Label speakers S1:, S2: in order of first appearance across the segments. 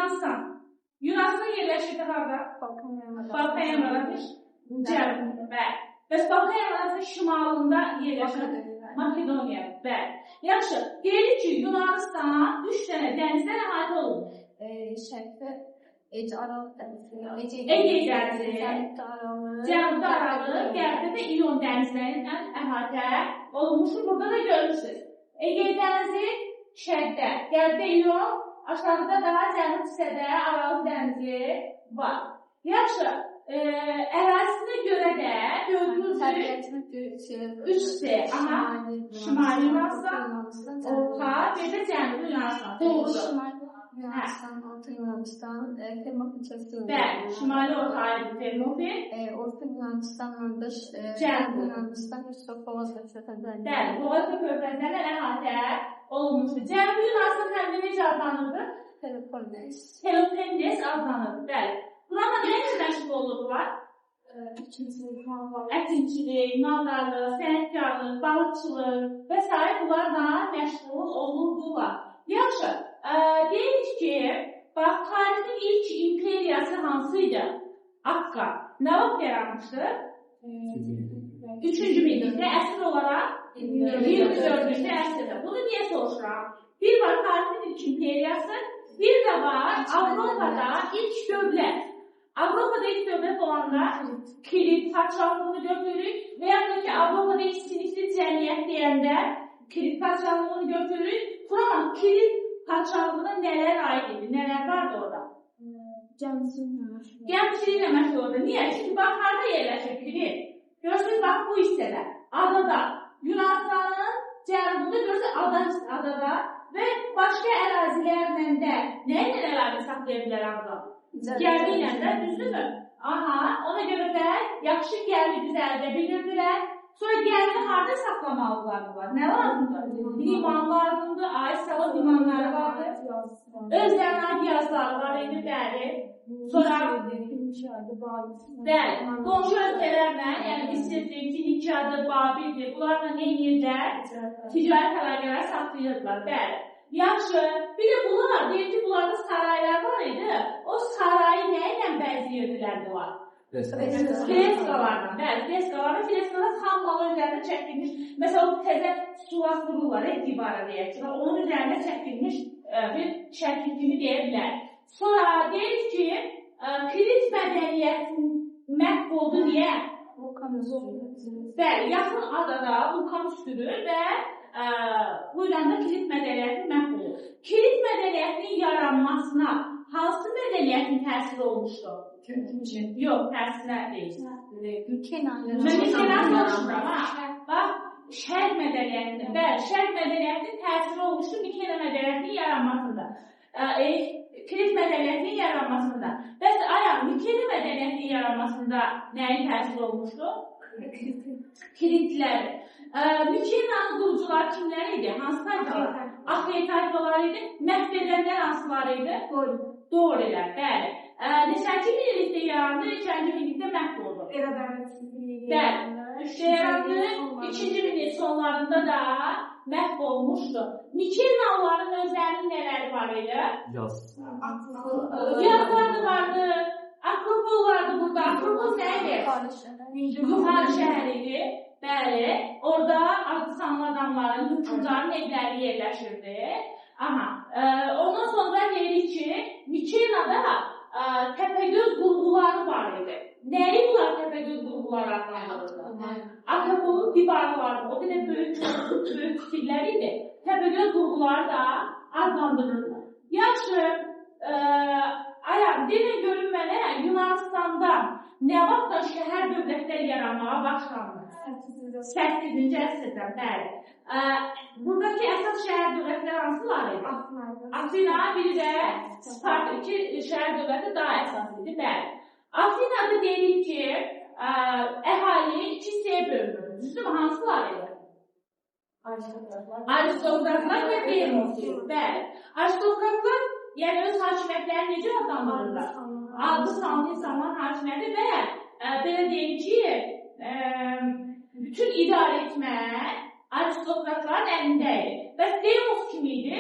S1: Yunanistan. Yunanistan yerləşirdi harada? Balkan yarımadasının cənubunda. Bəli. Bəs Balkan yarımadasının şimalında yerləşir Makedoniya. Bəli. Yaxşı, deyirik ki, Yunanistan 3 dənə dənizdən əhatə olunur.
S2: Şərqdə Aralıq dənizi,
S1: Ege dənizi, Cənubda Aralıq, qərbdə də İyon dənizlərindən əhatə olunmuşdur. Burada da görürsünüz. Ege dənizi şərqdə, qərbdə İyon, aşağıda daha cənub hissədə Aralıq dənizi var. Yaxşı, ərazisinə görə də gördüyünüz üç hissə, aha, Şimali Yunanistan, Orta və də Cənubi Yunanistan. Doğrudur.
S2: Yunanistan, Orta Yunanistan, Termopil çölü.
S1: Bəli, Şimali Orta ayrı Termopil.
S2: Orta Yunanistan, Cənubi Yunanistan, Yusuf Boğazı körfəzləri.
S1: Bəli, Boğazı körfəzlərlə əhatə olunmuşdur. Cənubi Yunanistan həm də necə adlanırdı?
S2: Peloponnes.
S1: Peloponnes adlanırdı, bəli. Bunlarla nə ilə məşğul olurdular? Əkinçilik, maldarlıq, sənətkarlıq, balıqçılıq və s. Bunlarla məşğul olurdular. Yaxşı, deyirik ki, bax, tarixin ilk imperiyası hansı idi? Akka. Nə vaxt yaranmışdı? 3-cü minillikdə, əsr olaraq 24-cü əsrdə. Bunu niyə soruşuram? Bir var tarixin ilk imperiyası, bir də var Avropada ilk dövlət. Avropada ilk dövlət olanda Kirit padşahlığını götürürük və yaxud da ki, Avropada ilk sinifli cəmiyyət deyəndə Kirit padşahlığını götürürük. Turaman, Kirit padşahlığına nələr aid idi? Nələr vardı orada? Gəmiçiliklə məşğul olurdu. Niyə? Çünki bax, harada yerləşir Kirit? Görürsünüz, bax, bu hissədə, adada. Yunanistanın cənubunda görürsünüz, adada və başqa ərazilərlə də nə ilə əlaqə saxlaya bilər adada? Gəmi ilə də, düzdürmü? Aha, ona görə də yaxşı gəmi düzəldə bilirdilər. Sonra gəmini harada saxlamalılar bunlar? Nə lazımdır? Liman lazımdır, ay-sala limanları vardı. Özlərinə aid yazıları var idi, bəli. Sonra, bəli, qonşu ölkələrlə, yəni Misirdir, Finikiyadır, Babildir, bunlarla nə edirdilər? Ticarət əlaqələri saxlayırdılar, bəli. Yaxşı, bir də bunlar, deyir ki, bunlarda saraylar var idi. O sarayı nə ilə bəzəyirdilər bunlar? Freskalarla, bəli, freskalarla, freskalar xam malı üzərində çəkilmiş, məsələn, o təzə sulaq vururlar, divara deyək ki, onun üzərində çəkilmiş bir şəkil kimi deyə bilər. Sonra deyirik ki, Kirit mədəniyyəti məhv oldu, niyə? Bəli, yaxın adada vulkan sürür və bu yüzden də Kirit mədəniyyəti məhv olur. Kirit mədəniyyətinin yaranmasına hansı mədəniyyətin təsiri olmuşdu? Yox, tərsinə deyil. Mən Mikena soruşmuram, ha. Bax, Şərq mədəniyyətinin, bəli, Şərq mədəniyyətinin təsiri olmuşdu Mikena mədəniyyətinin yaranmasında. Kirit mədəniyyətinin yaranmasında. Bəs, aya, Mikena mədəniyyətinin yaranmasında nəyin təsiri olmuşdu? Kiritlər. Mikenanın qurucuları kimlər idi? Hansı tayfalar? Axey tayfaları idi. Məhv edənlər hansıları idi? Dorilər, bəli. Neçənci minillikdə yarandı, neçənci minillikdə məhv oldu? Bəli, 3-də yarandı, 2-ci minillik sonlarında da məhv olmuşdu. Mikenalıların özlərinin nələri var idi? Yazları vardı, Akropol vardı burada. Akropol nə idi? Yuxarı şəhər idi. Bəli, orada adlı sanlı adamların, hökmdarın evləri yerləşirdi. Aha, ondan sonra deyirik ki, Mikenada Təpəgöz qurğuları var idi. Nəyi bunlar Təpəgöz qurğuları adlandırırdı? Akropolun divarı vardı. O qədər böyük, böyük fikirlər idi. Təpəgöz qurğuları da adlandırırdılar. Yaxşı, Ayam, deyin görün mənə, Yunanistanda nə vaxtdan şəhər dövlətlər yaranmağa başlandı? 8-ci əsrdən, bəli. Buradakı əsas şəhər dövlətləri hansılar idi? Atina, bir də Sparta, iki şəhər dövləti daha əsas idi, bəli. Atinada deyirik ki, əhali iki hissəyə bölünür. Düzdürmü? Hansılar idi? Aristokratlar və demos. Bəli. Aristokratlar, yəni öz hakimiyyətlərini necə adlandırırlar? Adlı sanlı insanların hakimiyyəti və belə deyim ki, bütün idarə etmə aristokratların əlində idi. Bəs demos kim idi?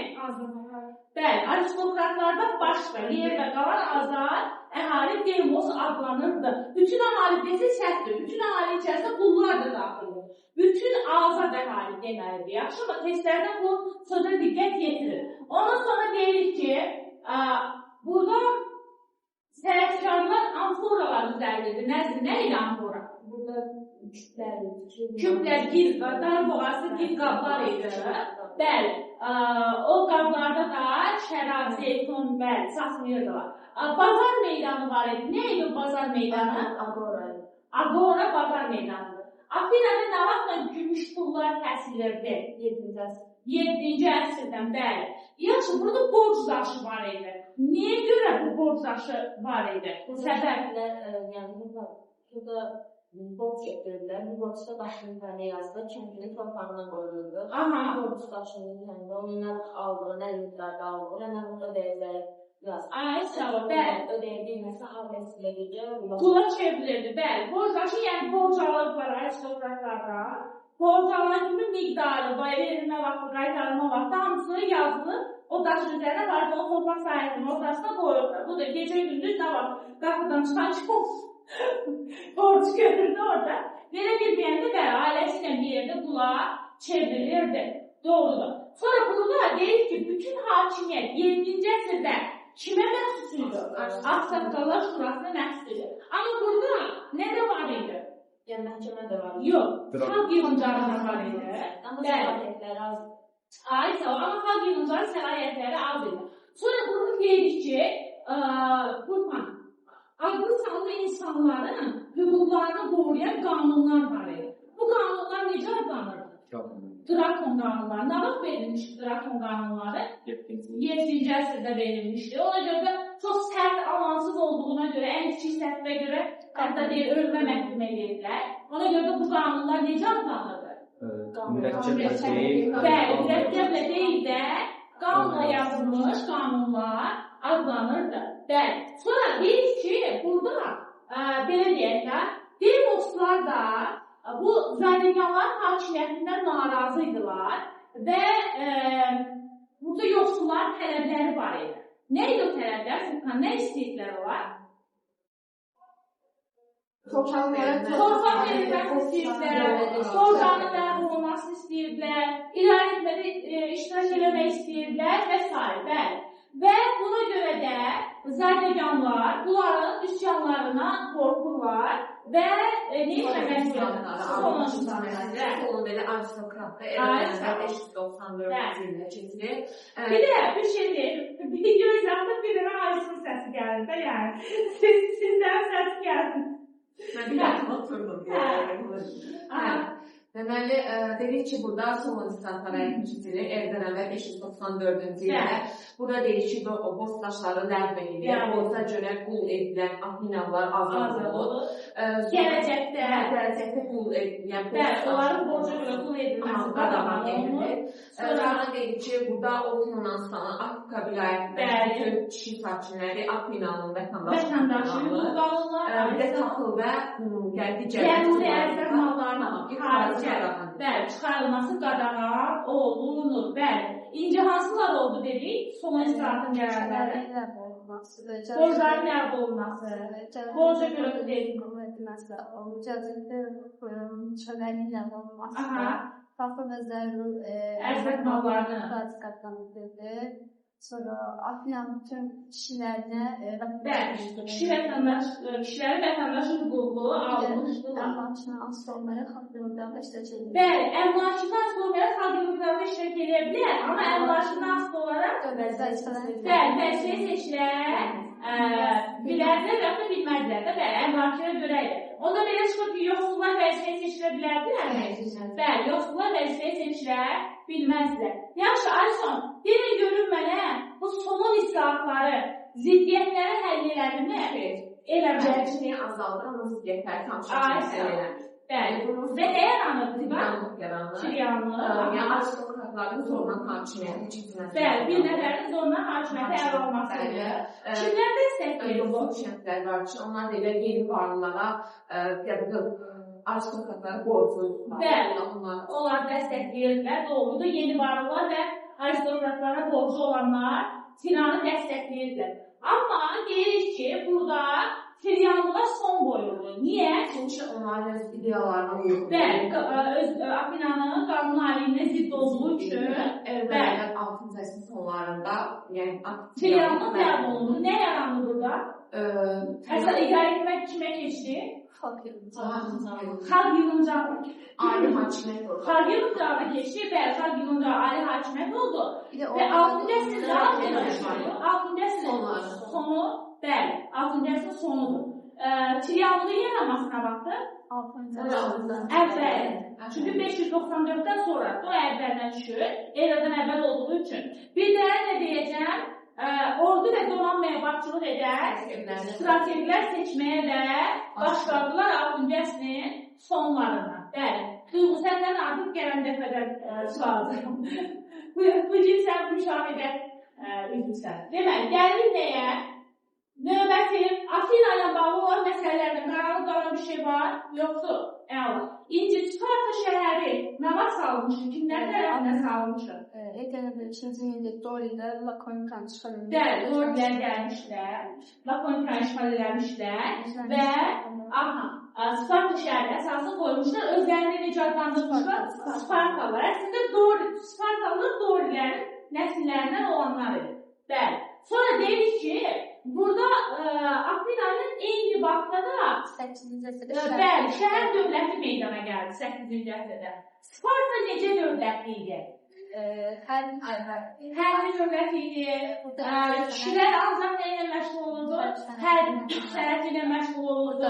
S1: Bəli, aristokratlardan başqa yerdə qalan azad əhali demos adlanırdı. Bütün əhali desə səhvdir. Bütün əhali içərisində qullar da daxildir. Bütün azad əhali deməlidir. Yaxşı mı? Testlərdə bu sözə diqqət yetirir. Ondan sonra deyirik ki, burada sənətkarlar amforalar düzəldirdi. Nə idi amfora?
S2: Burada küplər,
S1: küplər, gil, darboğazlı gil qablar idi. Bəli, o qablarda da şərab, zeytun, bəli, satmıyordular. Bazar meydanı var idi. Nə idi o bazar meydanı?
S2: Agora.
S1: Agora bazar meydanıdır. Afinada nə vaxtdan gümüş pullar kəsilirdi?
S2: 7-ci əsr.
S1: 7-ci əsrdən, bəli. Yaxşı, burada borc daşı var idi. Niyə görə bu borc daşı var idi? Səbəb?
S2: Yəni, burada borc götürürdülər. Bu borcda daşının üzərinə yazılır, kəndini torpağına qoyulurdu. Borc daşının üzərində onun nə aldığı, nə miqdarda aldığı, nə ödəyəcəyi yazılır.
S1: Ay, sağ ol, bəli.
S2: Ödəyə bilməsə, ailəsilə birgə
S1: qula çevrilirdi, bəli. Borc daşı, yəni borc alırdılar aristokratlardan. Borc alan kimi miqdarı, verilmə vaxtı, qaytarılma vaxtı hamısı yazılır. O daşın üzərinə var, o torpaq sahəsinin ortasına qoyurdular. Bu da gecə-gündüz nə vaxt qapıdan çıxan çox borc görürdü orada. Verə bilməyəndə bəli, ailəsi ilə bir yerdə qula çevrilirdi. Doğrudur. Sonra burada deyir ki, bütün hakimiyyət 7-ci əsrdə kimə məxsus idi? Ağsaqqallar Şurasına məxsus idi. Amma burada nə də var idi?
S2: Yəni, məhkəmə də var idi.
S1: Yox, xalq yığıncağı da var idi.
S2: Amma səlahiyyətləri az idi.
S1: Ay, sağ ol, amma xalq yığıncağı səlahiyyətləri az idi. Sonra burada deyirik ki, Burhan, adlı sanlı insanların hüquqlarını qoruyan qanunlar var idi. Bu qanunlar necə adlanırdı? Drakon qanunları. Nə vaxt verilmişdi Drakon qanunları? 7-ci əsrdə verilmişdi. Ona görə də çox sərt, amansız olduğuna görə, ən kiçik səhvə görə, hətta deyir, ölmə məhkum edirdilər. Ona görə də bu qanunlar necə adlanırdı?
S3: Mürəkkəblə deyil.
S1: Bəli, mürəkkəblə deyil də qanunla yazılmış qanunlar adlanırdı. Bəli. Sonra deyirik ki, burada belə deyək də, demoslar da bu zadəganların hakimiyyətindən narazı idilər və burada yoxsulların tələbləri var idi. Nə idi o tələblər? Sultan, nə istəyirdilər onlar? Torpaq verilməsini istəyirdilər, torpağın ləğv olunmasını istəyirdilər, idarə etmədə iştirak eləmək istəyirdilər və s. Bəli. Və buna görə də zadəganlar bunların üsyanlarına qorxurlar və nə etməmək istəyirlər?
S4: Solun belə aristokratda eradan 594-cü ildə keçilir.
S1: Bir də bir şey deyim, video izahda bir dənə Aysun səsi gəlir də, yəni sizlərin səsi gəlir.
S4: Mən bir dəfə oturdum. Deməli, dedik ki, burada Solun islahatları keçirilir, erdən əvvəl 594-cü ildə. Burada dedik ki, o boz daşları ləğv edilir, borca görə qul edilən Afinalılar azad olunur.
S1: Gələcəkdə
S4: qul edilən,
S1: onların borca görə qul edilməsi
S4: qadağan edilir. Sonra dedik ki, burada Orta Yunanistanın Afrika vilayətində bütün kişi sakinləri Afinanın
S1: vətəndaşı hüquq alırlar.
S4: Bir də taxıl və digər
S1: zəruri ərzaq mallarının xaricə, bəli, çıxarılması qadağan olunur. Bəli. İnci hansılar oldu dedik? Solun islahatın qərarları. Borcların ləğv olunması, borca görə
S2: edilməsi, gələcəkdə çölərin ləğv olunması, taxıl və zəruri
S1: ərzaq mallarının
S2: qadağan edildi. Sonra Afinanın bütün kişilərinə
S1: kişilərin vətəndaş hüququ alınmışdılar.
S2: Əmlakından asılı olmayaraq xalq yığıncağı iştirak edə bilər.
S1: Bəli, əmlakından asılı olmayaraq xalq yığıncağı iştirak edə bilər, amma əmlakından asılı olaraq bəli, vəzifəyə seçilə bilərdilər və yaxud da bilməzdilər də, bəli, əmlakına görə idi. Onda belə çıxır ki, yoxsullar vəzifəyə seçilə bilərdilərmi? Bəli, yoxsullar vəzifəyə seçilə bilməzdilər. Yaxşı, Ayson, deyin görün mənə, bu Solun islahatları ziddiyyətləri həll elədimi? Eləmədi.
S4: Gərginliyi azaldır, amma ziddiyyətləri tam şəkildə həll eləmir.
S1: Bəli, və nə yaranır?
S4: Tiranlıq yaranır.
S1: Tiranlıq.
S4: Yəni, aristokratların zorla hakimiyyəti keçirməsi.
S1: Bəli, bir nəfərin zorla hakimiyyəti əl alması. Kimlər dəstək verir?
S4: Yoxsul kəndlər var ki, onlar da elə yeni varlılara, aristokratlara borclu.
S1: Bəli, onlar dəstək verirdilər, doğrudur. Yeni varlılar və aristokratlara borclu olanlar Tiranı dəstəkləyirdilər. Amma deyirik ki, burada tiranlığa son qoyuldu. Niyə?
S4: Çünki onların öz ideyalarına uyğun.
S1: Bəli, Afinanın qanun aliyinə zidd olduğu üçün
S4: Ermənilərin 6-cı əsrin sonlarında, yəni
S1: tiranlıq ləğv olundu. Nə yarandı burada? Əsas idarə etmək kimə keçdi?
S2: Xalq yığıncağı.
S1: Xalq yığıncağı.
S4: Ali hakimiyyət oldu.
S1: Xalq yığıncağı keçdi. Bəli, xalq yığıncağı ali hakimiyyət oldu. Və 6-cı əsrin 6-cı əsrin sonu, bəli, 6-cı əsrin sonudur. Tiranlığın yaranmasına baxdı.
S2: 6-cı əsrin
S1: əvvəli. Çünki 594-dən sonra o əvvəldən düşür, eradan əvvəl olduğu üçün. Bir də nə deyəcəm? Ordu və donanmaya başçılıq edən strategilər seçməyə də başladılar 6-cı əsrin sonlarına. Bəli. Duyğu, səndən artıq gələn dəfədən sualacağım. Bu gün sən müşahidə üzvsən. Deməli, gəlirik nəyə? Növbəti Afina ilə bağlı olan məsələlərlə qaranlıq qalan bir şey var? Yoxdur. Əla. İnci Sparta şəhəri nə vaxt salınmışdı? Kimlər tərəfindən salınmışdı?
S2: Eradan 5-ci ildə Dorilər Lakonikanı işğal etmişlər.
S1: Bəli, Dorilər gəlmişlər. Lakonikanı işğal eləmişlər və aha, Sparta şəhəri əsasını qoymuşlar. Özlərini necə adlandırmışlar? Spartalılar. Əslində Spartalılar Dorilərin nəsillərindən olanlar idi. Bəli. Sonra deyirik ki, burada Afinanın eyni vaxtda da
S2: 8-ci əsrdə
S1: bəli, şəhər dövləti meydana gəldi 8-ci əsrdə. Sparta necə dövləti idi? Hərbi dövlət idi. Kişilər ancaq nə ilə məşğul olurdu? Hərbi sənəti ilə məşğul olurdu.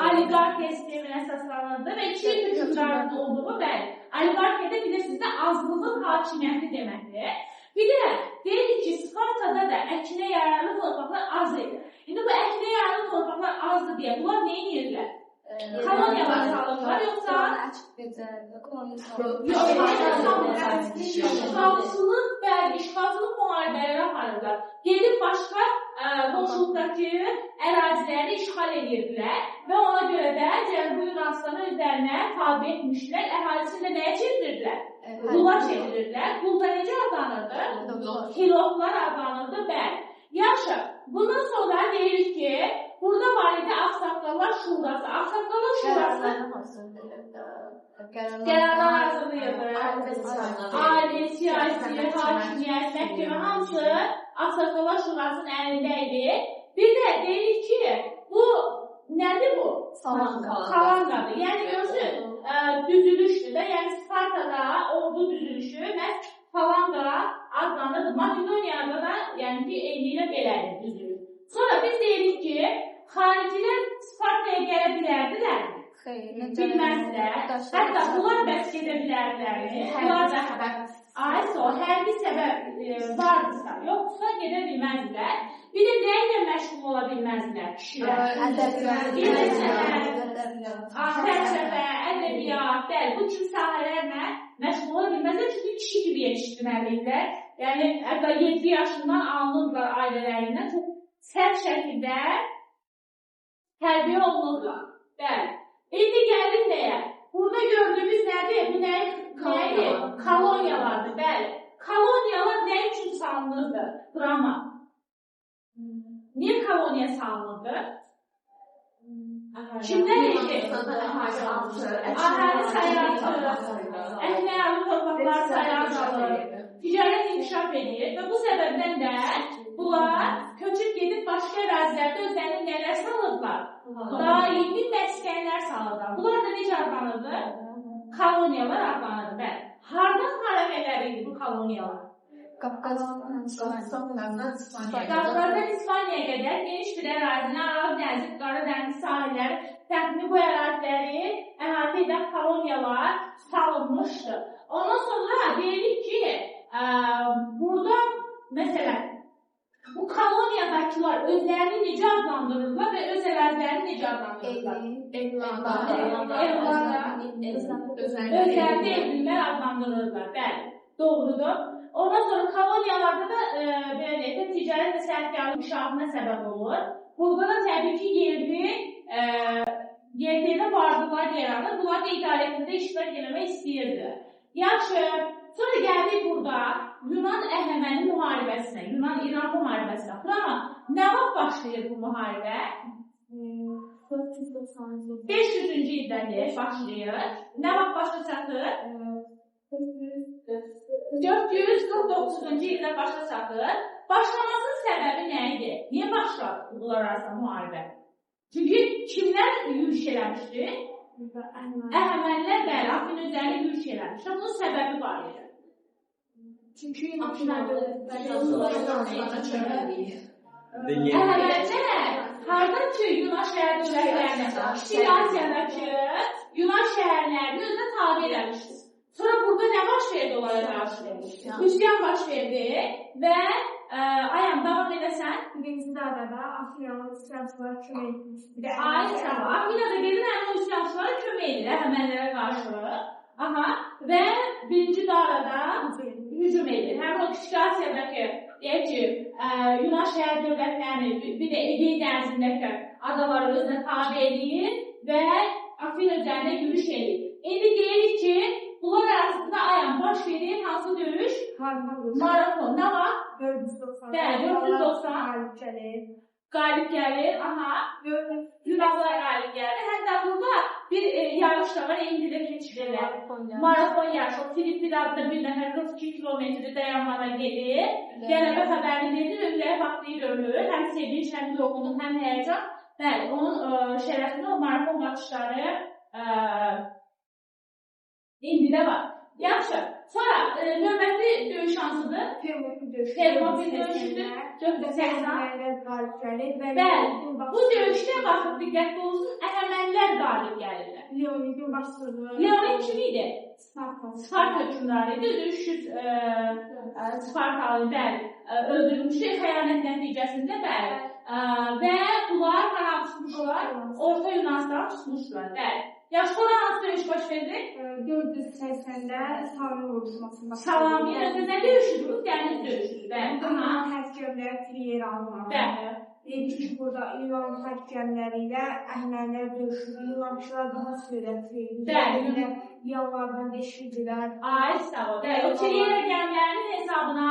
S1: Oliqarxiya sisteminə əsaslanırdı və iki hökmdarın olduğu, bəli. Oliqarxiya da bilirsiniz də azlığın hakimiyyəti deməkdir. Bir də deyirik ki, Spartada da əkinə yararlı torpaqlar az idi. İndi bu əkinə yararlı torpaqlar azdır deyə bunlar nə edirlər? Koloniyalar salırlar, yoxsa işğalçılıq, bəli, işğalçılıq müharibələri aparırlar. Gedib başqa qonşuluqdakı əraziləri işğal edirdilər və ona görə də Cənubi Yunanistanı özlərinə tabe etmişlər. Əhalisini də nəyə çevirirdilər? Qula çevirirdilər. Qul da necə adlanırdı? Hilotlar adlanırdı, bəli. Yaxşı, bundan sonra deyirik ki, burada var idi Ağsaqqallar Şurası. Ağsaqqallar Şurası qərarlar hazırlayırdı. Ali, siyasi, hakimiyyət, məhkəmə hamısı Ağsaqqallar Şurasının əlində idi. Bir də deyirik ki, bu nədir bu? Falanqadır. Yəni görürsün, düzülüşdür də. Yəni Spartada ordu düzülüşü məhz falanqa adlanırdı. Makedoniyada da yəni ki, eyni ilə belədir düzülüş. Sonra biz deyirik ki, xaricilər Spartaya gələ bilərdilər.
S2: Xeyr,
S1: Bilməzdilər. Hətta bunlar bəs gedə bilərdilər. Bunlar da ayso, hərbi səbəb vardısa, yoxsa gedə bilməzdilər. Bir də nə ilə məşğul ola bilməzdilər kişilər? Fəlsəfə, ədəbiyyat, bəli, bu kimi sahələrlə məşğul ola bilməzdilər, çünki kişi kimi yetişdirməlidirlər. Yəni, hətta 7 yaşından alınırlar ailələrindən, çox sərt şəkildə tərbiyə olunurlar. Bəli. İndi gəlirik nəyə? Burada gördüyümüz nədir? Bu nədir? Koloniyalardır, bəli. Koloniyalar nə üçün salınırdı? Drama. Niyə koloniya salınırdı? Kimlər idi? Əhali sayı azalır, əkinə yararlı torpaqlar sayı azalır, ticarət inkişaf edir və bu səbəbdən də bunlar köçüb gedib başqa ərazilərdə özlərini nələr salırdılar? Daimi məskənlər salırdılar. Bunlar da necə adlanırdı? Koloniyalar adlanırdı. Bəli. Hardan hara gələr idi bu koloniyalar?
S2: Qafqazdan
S1: İspaniyaya qədər geniş bir ərazini, Aral dənizi, Qara dənizi sahilləri, təxmini bu əraziləri əhatə edən koloniyalar salınmışdı. Ondan sonra deyirik ki, burada məsələn, bu koloniyadakılar özlərini necə adlandırırlar və öz ərazilərini necə adlandırırlar? Özlərini evlilər adlandırırlar, bəli, doğrudur. Ondan sonra koloniyalarda da belə deyək də, ticarət və sənətkarlıq inkişafına səbəb olur. Burada da təbii ki, yerli varlılar yaranır. Bunlar da idarə etmədə iştirak eləmək istəyirdilər. Yaxşı, sonra gəldik burada. Yunan-Əhəməni müharibəsinə, Yunan-İran müharibəsinə. Amma nə vaxt başlayır bu müharibə? 500-cü ildən başlayır. Nə vaxt başa çatır? 449-cu ildə başa çatır. Başlamasının səbəbi nə idi? Niyə başladı bunlar arasında müharibə? Çünki kimlər yürüş eləmişdi? Əhəmənilər, bəli, Afina üzərinə yürüş eləmişdi. Bunun səbəbi var idi.
S5: Çünki
S1: Əhəmənilər hardan ki Yunan şəhər dövlətlərini, Kiçik Asiyadakı Yunan şəhərlərini özünə tabe eləmişdi. Sonra burada nə baş verdi onlara qarşı? Üsyan baş verdi və Ayam, davam edəsən.
S5: Birinci dərədə Afinalı üsyançılara kömək etmişdi.
S1: Ay, sağ ol. Afinada gedir, həmin o üsyançılara kömək edir Əhəmənlərə qarşı. Aha. Və birinci darada hücum edir. Həmin o Kiçik Asiyadakı, deyək ki, Yunan şəhər dövlətlərini, bir də Egey dənizindəki adaları özünə tabe edir və Afina üzərinə yürüş edir. İndi deyirik ki, bunlar arasında ayam baş verir, hansı döyüş? Marafon. Nə var?
S5: 490.
S1: Bəli, 490.
S5: Qalib gəlir.
S1: Qalib gəlir, aha. Yunanlar qalib gəlir. Hətta burada bir yarış da var, indi də keçirirlər. Marafon yarışı. Filipin adında bir nəfər 42 kilometri dayanmadan gedir. Qələbə xəbərini verir, ürəyi patlayır, ölür. Həm sevinç, həm yorğunluq, həm həyəcan. Bəli, onun şərəfinə o marafon qaçışları indi də var. Yaxşı. Sonra növbəti döyüş hansıdır? Termopil döyüşüdür. 480.
S5: Qalib gəlir.
S1: Bəli. Bu döyüşdə baxın, diqqətli olsun, Əhəmənilər qalib gəlirlər.
S5: Leonidin başçılığı.
S1: Leonid kim idi?
S5: Sparta.
S1: Sparta hökmdarı idi. 300 Spartalı, bəli, öldürülmüşdü xəyanət nəticəsində, bəli. Və bunlar hara tutmuşlar? Orta Yunanistanı tutmuşlar, bəli. Yaxşı, sonra hansı döyüş baş verdi?
S5: 480-də Salamin vuruşması.
S1: Salamin nə döyüşüdür? Bu dəniz döyüşüdür, bəli.
S5: Yunan hərb gəmiləri Triyer alınmalıdır.
S1: Bəli.
S5: Dedik ki, burada Yunan hərb gəmiləri ilə Əhəmənilər döyüşürdü. Yunanlılar daha sürətli idi.
S1: Bəli.
S5: Yanlardan deşirdilər.
S1: Ay, sağ ol. Bəli, o Triyer gəmilərinin hesabına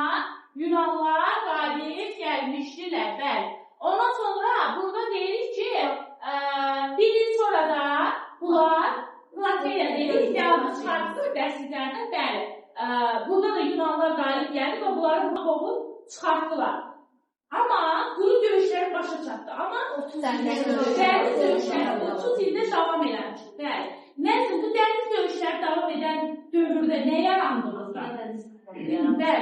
S1: Yunanlar qalib gəlmişdilər, bəli. Ondan sonra burada deyirik ki, bir il sonra da bunlar Plateya dedik, cavabı çıxartdı dərsliklərdən, bəli. Burada da Yunanlar qalib gəldi və bunları qovub çıxartdılar. Amma quru döyüşlər başa çatdı. Amma dəniz döyüşləri 30 ildə davam eləmişdi. Bəli. Nə üçün bu dəniz döyüşləri davam edən dövrdə nə yarandı burada? Bəli.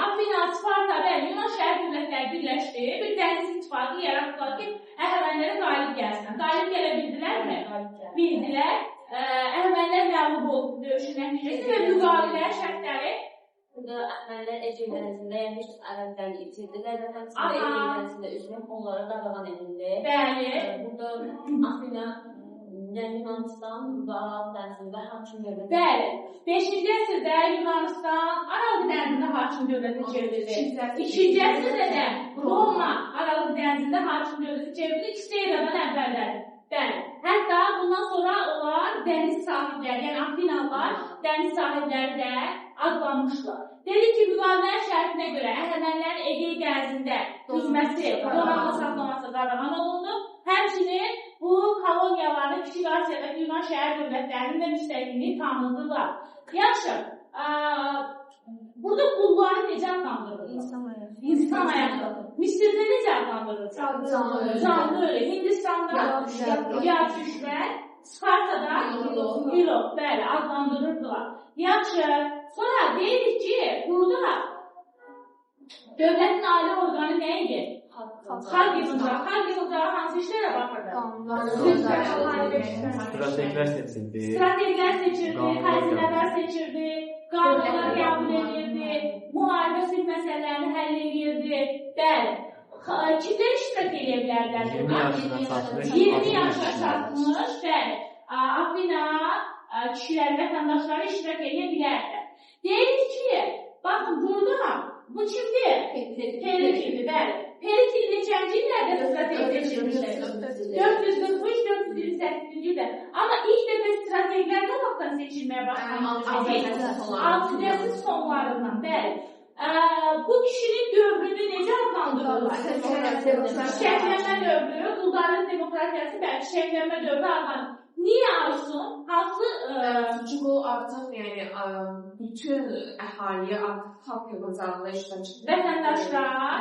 S1: Afina, Sparta, bəli, Yunan şəhər dövlətləri birləşdi. Bir dəniz ittifaqı yaratdılar ki, Əhəmənlərə qalib gəlsinlər. Qalib gələ bildilərmi? Bildilər. Əhəmənlər məğlub oldu döyüşün nəticəsində və müqavilələr şərtləri.
S2: Burada Əhəmənlər Ege dənizində, yəni heç ərəbləri itirdilər və həmçinin Ege dənizində üzmək onlara qadağan edildi.
S1: Bəli.
S2: Burada Afina, yəni Yunanistan burada Aralıq dənizində hakim dövləti.
S1: Bəli. 5-ci əsrdə Yunanistan Aralıq dənizində hakim dövləti çevrildi. 2-ci əsrdə də Roma Aralıq dənizində hakim dövləti çevrildi. İkisi eradan əvvəldədir. Bəli. Hətta bundan sonra onlar dəniz sahibləri, yəni Afinalılar dəniz sahibləri də adlanmışlar. Dedik ki, müqavilənin şərtinə görə Əhəmənlərin Egey dənizində üzməsi, donanma saxlaması qadağan olundu. Həmçinin bu koloniyaların Kiçik Asiyadakı Yunan şəhər dövlətlərinin də müstəqilliyini tanıdılar. Yaxşı, burada qulları necə adlandırılır? İnsan ayaqlı. Misirdə necə adlandırılır? Canlı ölü. Hindistan'da yatüşlər, Spartada İlot, bəli, adlandırırdılar. Yaxşı, sonra deyirik ki, burada dövlətin ali orqanı nə idi? Xalq yığıncağı. Xalq yığıncağı hansı işlərə baxırdı?
S3: Strategilər seçildi.
S1: Strategilər seçirdi, xəzinələr seçirdi, qanunlar qəbul edirdi, müharibə sülh məsələlərini həll edirdi. Bəli. Kimlər iştirak edə bilərdilər?
S3: 20 yaşına çatmış.
S1: 20 yaşına çatmış, bəli. Afina kişilər, vətəndaşları iştirak edə bilərdilər. Deyirik ki, baxın burada bu kimdir? Perikildir, bəli. Perikl neçənci illərdə strateji seçilmişdi? 443-428-ci ildə. Amma ilk dəfə strategilər nə vaxtdan seçilməyə başlamışdı? 6-cı əsrin sonlarından, bəli. Bu kişinin dövrünü necə adlandırırlar? Çiçəklənmə dövrü, quldarlıq demokratiyası, bəli, çiçəklənmə dövrü adlandırılır. Niyə Aysun? Hansı?
S4: Çünki o artıq, yəni, bütün əhaliyə artıq xalq yığıncağında işlə çıxdı.
S1: Vətəndaşlar,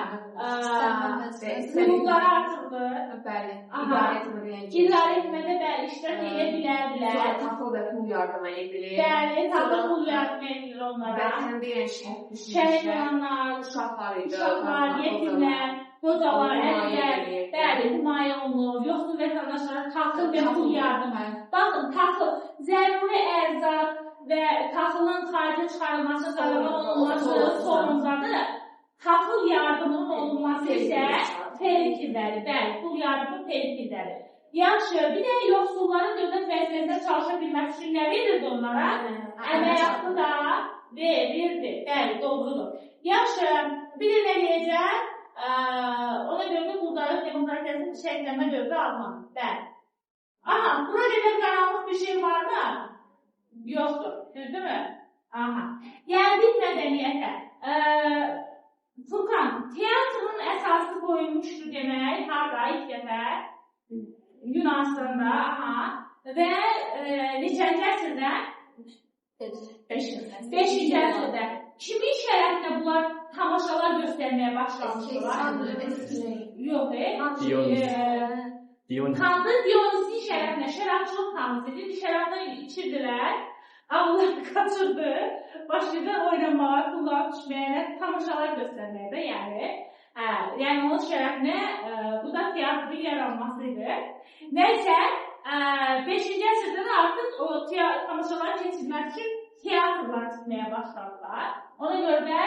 S1: hüquqları artırdı.
S4: Bəli, idarə etmədə.
S1: İdarə etmədə, bəli, iştirak edə bilərdilər.
S4: Sonra taxıl və pul yardım edilir.
S1: Bəli, taxıl pul yardım edilir onlara.
S4: Vətəndə, yəni, şəhid düşmüşlər.
S1: Şəhid olanlar,
S4: uşaqlar idi.
S1: Uşaqlar, yetimlər, qocalar, ərlər, bəli, himayə olunur. Yoxsul vətəndaşlara taxıl və pul yardımı. Baxın, taxıl, zəruri ərzaq və taxılın xaricə çıxarılması, qadağan olunması sorunzadır. Taxıl yardımının olunması isə Perikilləri, bəli, pul yardımı Perikilləri. Yaxşı, bir də yoxsulların dövlət vəzifəsində çalışa bilməsi üçün nə verirdi onlara? Əmək haqqı da verirdi, bəli, doğrudur. Yaxşı, bir də nə deyəcəm? Ona görə də quldarlıq demokratiyasının çiçəklənmə dövrü adlanır. Bəli. Aha, bura qədər qaranlıq bir şey var mı? Yoxdur, düzdürmü? Aha. Gəldik mədəniyyətə. Furkan, teatrın əsası qoyulmuşdu demək, harada ilk dəfə? Yunanistanda, aha. Və neçənci əsrdə? 5-ci əsrdə. Kimin şərəfinə bunlar tamaşalar göstərməyə başlamışdılar? Yox,
S3: Dionis.
S1: Tanrı Dionisin şərəfinə, şərabçılıq tanrısı idi. Şərabdan içirdilər, ağlar kaçırdı, başladı oynamağa, pullar düşməyə, tamaşalar göstərməyə də, yəni. Yəni onun şərəfinə bu da teatrın yaranması idi. Nəysə, 5-ci əsrdə də artıq o tamaşaları keçirmək üçün teatrlar tikməyə başladılar. Ona görə də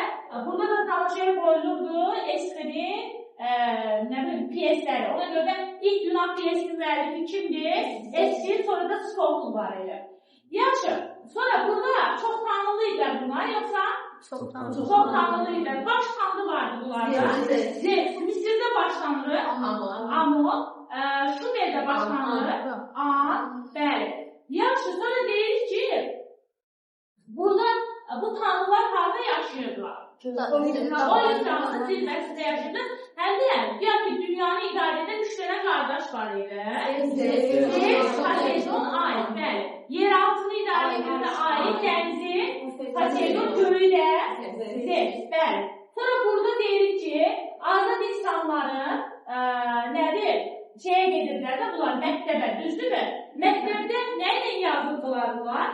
S1: burada da tamaşaya qoyulurdu Esxinin nə bilim, piyesləri. Ona görə də ilk Yunan piyesinin müəllifi kimdir? Esxin, sonra da Sofokl var idi. Yaxşı, sonra burada çox tanrılı idilər bunlar, yoxsa? Çox tanrılı idilər. Baş tanrı vardı bunlarda. Zeus. Misirdə baş tanrı Amon. Şumerdə baş tanrı An. Bəli. Yaxşı, sonra deyirik ki, burada bu tanrılar harada yaşayırdılar? Olimp dağının zirvəsində yaşayırdı. Həm də, deyək ki, dünyanı idarə edən 3 dənə qardaş var idi. Zeus, Poseidon, Ay. Bəli. Yeraltını idarə edən də Ay, dənizi, Poseidon, göyü də Zeus. Bəli. Sonra burada deyirik ki, azad insanların nədir? Şeyə gedirdilər də bunlar, məktəbə, düzdürmü? Məktəbdə nə ilə yazıldılar bunlar?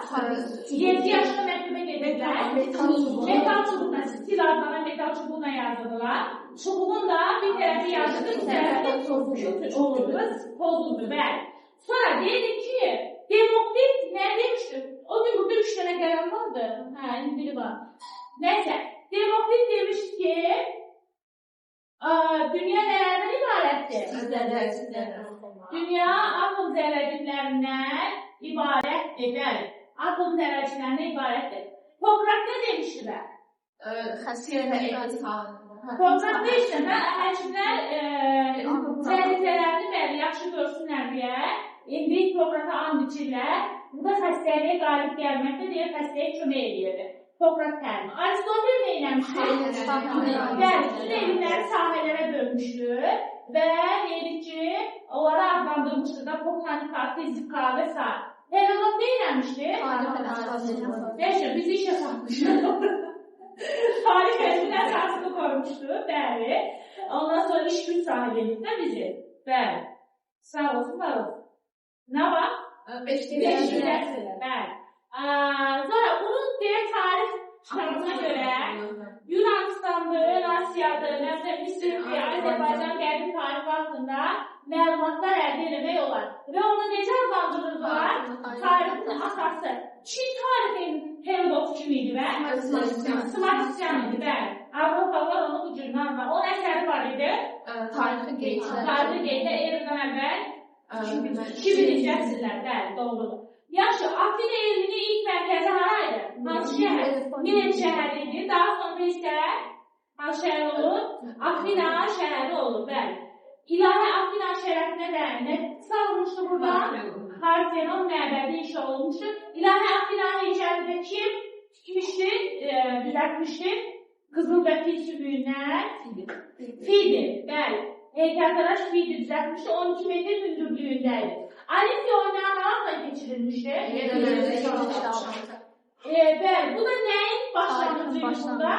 S1: 7 yaşında məktəbə gedirdilər. Metal çubuqla, stil adlanan metal çubuqla yazıldılar. Çubuğun da bir tərəfi yazıldı, bir tərəfi olurdu, pozuldu, bəli. Sonra deyirik ki, Demokrit nə demişdi? O gün burada 3 dənə qələm vardı. Hə, indi biri var. Nəysə, Demokrit demişdi ki, dünya nələrdən ibarətdir? Dünya atom zərrəciklərindən ibarətdir, bəli. Atom zərrəciklərindən ibarətdir. Hipokrat nə demişdilər? Hipokrat demişdilər, həkimlər vəzifələrini bəli, yaxşı görsünlər deyə, indi Hipokrata and içirlər. Bu da xəstəliyə qalib gəlməkdə deyə xəstəyə kömək eləyirdi. Hipokrat tərimi. Aristotel nə eləmişdi? Bəli, bütün elmləri sahələrə bölmüşdü və deyirik ki, onları adlandırmışdı da botanika, fizika və s. Herodot nə eləmişdi? Neyse, bizi işə satmışdı. Tarix elminin əsasını qoymuşdu, bəli. Ondan sonra iş güc sahibi edib də bizi. Bəli. Sağ olsun, var olsun. Nə var? 5-ci əsrdə, bəli. Sonra bunun deyək tarix kitabına görə Yunanistandır, Ön Asiyadır, Misirdir, Azərbaycan qədim tarix haqqında məlumatlar əldə eləmək olar. Və onu necə adlandırırlar? Tarixin asası. Çin tarixinin Herodot kim idi və? Smatisyan idi, bəli. Avropalılar onu bu cürdən var. Onun əsəri var idi.
S2: Tarixi qeydlər.
S1: Tarixi qeydlər eradan əvvəl 2000-ci əsrlər, bəli, doğrudur. Yaxşı, Afina elminin ilk mərkəzi haraydı? Hansı şəhər? Milet şəhəri idi. Daha sonra isə Hansı şəhər olur? Afina şəhəri olur, bəli. İlahi Afina şərəfinə də nə salınmışdı burada? Parthenon məbədi inşa olunmuşdu. İlahi Afina heykəlini də kim tikmişdi, düzəltmişdi? Qızıl və fil sümüyündən. Fidi, bəli. Heykəltaraş Fidi düzəltmişdi, 12 metr hündürlüyündəydi. Olimpiya oyunları harada keçirilmişdi? Bəli, bu da nəyin başlanğıcıydı burada?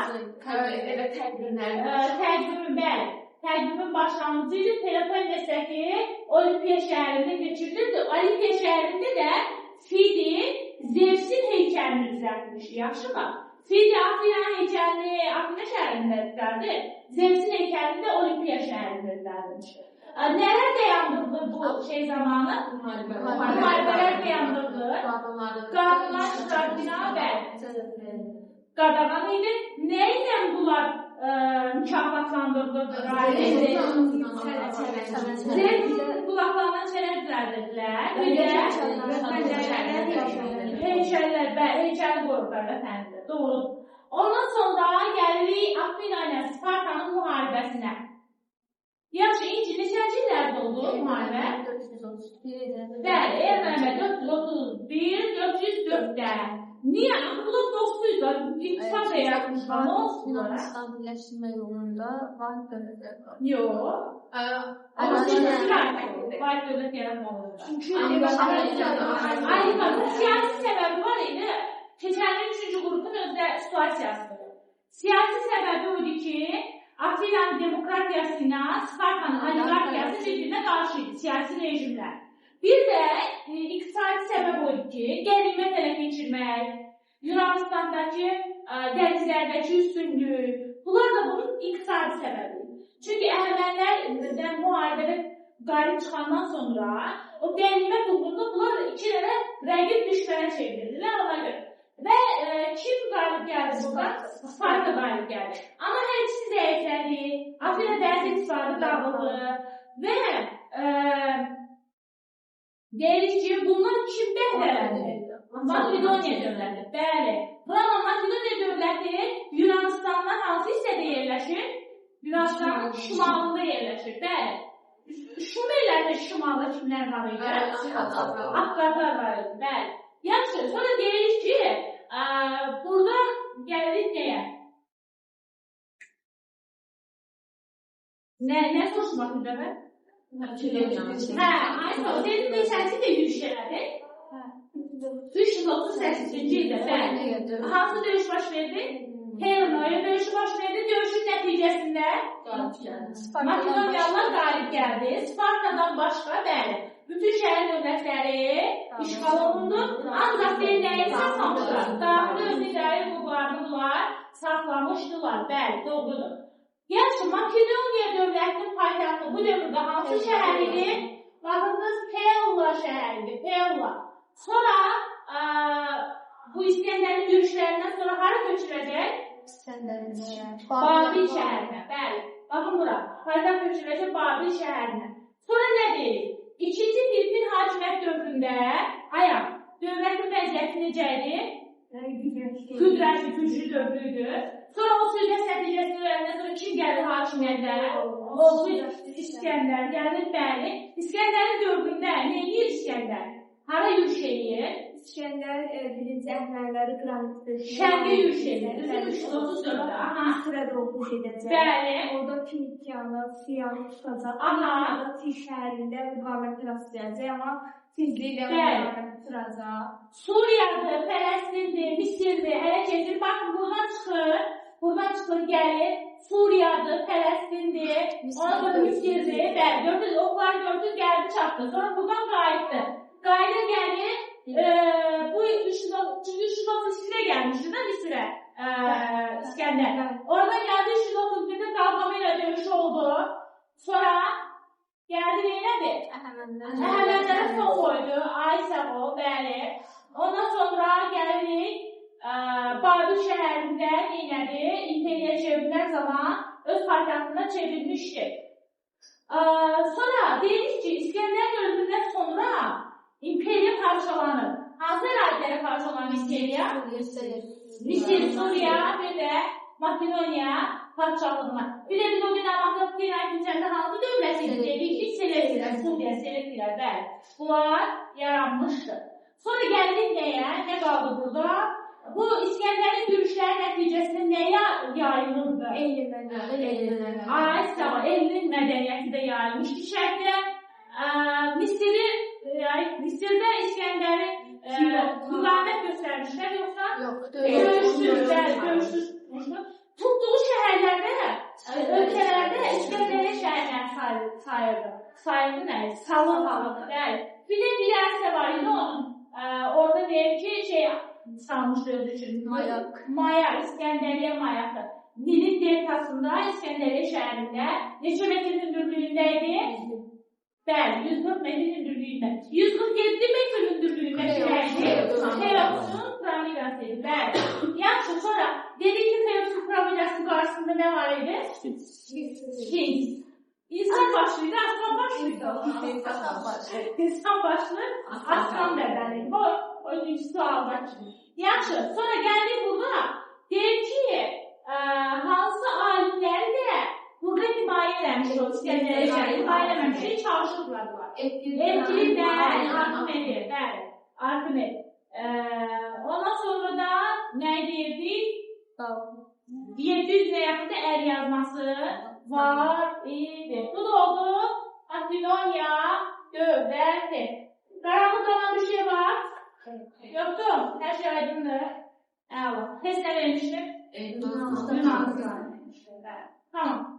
S1: Təqvimin, bəli. Təqvimin başlanğıcı idi. Peloponnesdəki Olimpiya şəhərində keçirilirdi. Olimpiya şəhərində də Fidi Zevsin heykəlini düzəltmişdi, yaxşı mı? Fidi Afinanın heykəlini Afina şəhərində düzəldi. Zevsin heykəlini də Olimpiya şəhərində düzəltmişdi. Nələr dayandırdı bu şey zamanı? Müharibələr dayandırdı. Qadınlar iştirakına və qadağan idi. Nə ilə bunlar mükafatlandırılırdı? Zevsin qulaqlarına çənə düzəldirdilər. Bir də heykəllər, heykəli qoyurlar vətənində. Doğru. Ondan sonra gəlirik Afina ilə Spartanın müharibəsinə. Yaxşı, İnci, neçənci illərdə oldu müharibə? Bəli, ermənə 431, 404-də. Niyə? Axı, bunlar dostuydular, ittifaq yaratmışlar, nə olsun bunlara?
S2: Yunanistan birləşdirmə yolunda vahid dövlət yaratmalı.
S1: Yox. Vahid dövlət yaratmalıdır.
S5: Çünki
S1: Ayrıca, siyasi səbəbi var idi. Keçən il 3-cü qrupun özdə situasiyasıdır. Siyasi səbəbi o idi ki, Atinanın demokratiyası ilə Spartanın oligarxiyası bir-birinə qarşı idi, siyasi rejimlər. Bir də iqtisadi səbəb o idi ki, qənimət ələ keçirmək, Yunanistandakı dənizlərdəki üstünlük, bunlar da bunun iqtisadi səbəbi. Çünki Əhəmənlərdən müharibədə qalib çıxandan sonra o qənimət uğrunda bunlar da iki dənə rəqib düşmənə çevrildilər ona görə. Və kim qalib gəldi burada? Sparta qalib gəldi. Amma hər ikisi zəiflədi, Afina dəniz ittifaqı dağıldı və deyirik ki, bundan kim bəhrələndi? Makedoniya dövləti, bəli. Buranın Makedoniya dövləti Yunanistandan hansı hissədə yerləşir? Yunanistanın şimalında yerləşir, bəli. Şumerlərin şimalında kimlər var idi? Akkadlar var idi, bəli. Yaxşı, sonra deyirik ki, burada gəlirik nəyə? Nə soruşmaq gündəmə? Hə, aynı o. Dedim, neçənci də yürüyüş elədi? 338-ci ildə, bəli. Hansı döyüş baş verdi? Hernoya döyüşü baş verdi. Döyüşün nəticəsində Makedoniyalılar qalib gəldi. Spartadan başqa, bəli. Bütün şəhər dövlətləri işğal olundu. Ancaq nəyi saxlamışlar? Daxili öz idarə hüquqlarını bunlar saxlamışdılar. Bəli, doğrudur. Yaxşı, Makedoniya dövlətinin paytaxtı bu dövrdə hansı şəhər idi? Baxınız, Pella şəhəri idi, Pella. Sonra bu İskəndərin yürüşlərindən sonra hara köçürəcək? Babil şəhərinə, bəli. Baxın bura, paytaxt köçürəcək Babil şəhərinə. Sonra nə deyirik? İkinci Filipin hakimiyyət dövründə, ayaq, dövlətin vəziyyəti necə idi? Qüdrətli, güclü dövrü idi. Sonra o sui-qəsd nəticəsini öyrəndən sonra kim gəldi hakimiyyətə? Oğlu İskəndər gəldi, bəli. İskəndərin dövründə nə edir İskəndər? Hara yürüş eləyir?
S5: İskəndər birinci Əhməniləri qranit döşüyor.
S1: Şərqə yürüş eləyir. Düzü 334-də. Aha.
S5: Misrə doğru gedəcək.
S1: Bəli.
S5: Orada Finikiyanı, Siyanı tutacaq.
S1: Aha.
S5: Orada Tir şəhərində müqavimətə rast gələcək, amma tezliklə müqavimət tutacaq.
S1: Suriyadır, Fələstindir, Misirdir, hələ keçir. Baxın, buradan çıxır. Buradan çıxır, gəlir. Suriyadır, Fələstindir, ondan sonra Misirdir. Bəli, gördünüz, oxları gördünüz, gəldi, çatdı. Sonra buradan qayıtdı. Qayıda gəlir, bu 332-də gəlmişdi də Misirə, İskəndər. Oradan gəldi 331-də Qalqamela döyüşü oldu. Sonra gəldi neylədi? Əhəmənlərə son qoydu, ay sağ ol, bəli. Ondan sonra gəlirik Babil şəhərində neylədi? İmperiya çevrilən zaman öz paytaxtına çevrilmişdi. Sonra deyirik ki, İskəndər ölümündən sonra İmperiya parçalanır. Hansı ərazilərə parçalanır imperiya? Misir, Suriya, bir də Makedoniya. Padşahlığına. Bir də biz o gün Amatya keçəndə hansı dövlət idi? Dedik ki, Selevkilər, Suriya, Selevkilər, bəli. Bunlar yaranmışdı. Sonra gəldik nəyə? Nə qaldı burada? Bu İskəndərin yürüşləri nəticəsində nəyə yayılırdı? Ay, sağ ol, elmin mədəniyyəti də yayılmışdı şərqdə. Misirdə İskəndəri müqavimət göstərmişlər, yoxsa?
S2: Yox,
S1: döyüşdürlər, döyüşdürmüşdür. Tutduğu şəhərlərdə, ölkələrdə İskəndəriyə şəhərləri sayırdı. Sayırdı nə? Salırdı, bəli. Bir də bir dənəsi var idi onun. Orada deyir ki, şey salmışdı özü üçün.
S2: Mayak.
S1: Mayak, İskəndəriyə mayakı. Nilin deltasında, İskəndəriyə şəhərində neçə metr hündürlüyündə idi? Bəli, 140 metr hündürlüyündə. 147 metr hündürlüyündə şəhərdi. Xeopsun piramidası idi, bəli. Yaxşı, sonra dedik ki, Xeopsun piramidası qarşısında nə var idi? Sfinks. İnsan başlıydı, aslan başlıydı. İnsan başlı, aslan bədəni. Bu, o üçüncü sualda. Yaxşı, sonra gəldik burada. Deyir ki, hansı alimləri də burada himayə eləmiş o İskəndəriyə şəhəri, himayə eləməmiş, çalışıblar bunlar. Evklid, bəli, Arximed, bəli, Arximed. Ondan sonra da nə deyirdik? 700 ilə yaxın da əl yazması var idi. Bu da oldu Babiloniya dövləti. Qaranlıq qalan bir şey var? Yoxdur? Hər şey aydındır. Əla. Test nə vermişdim? Yunanistan. Tamam.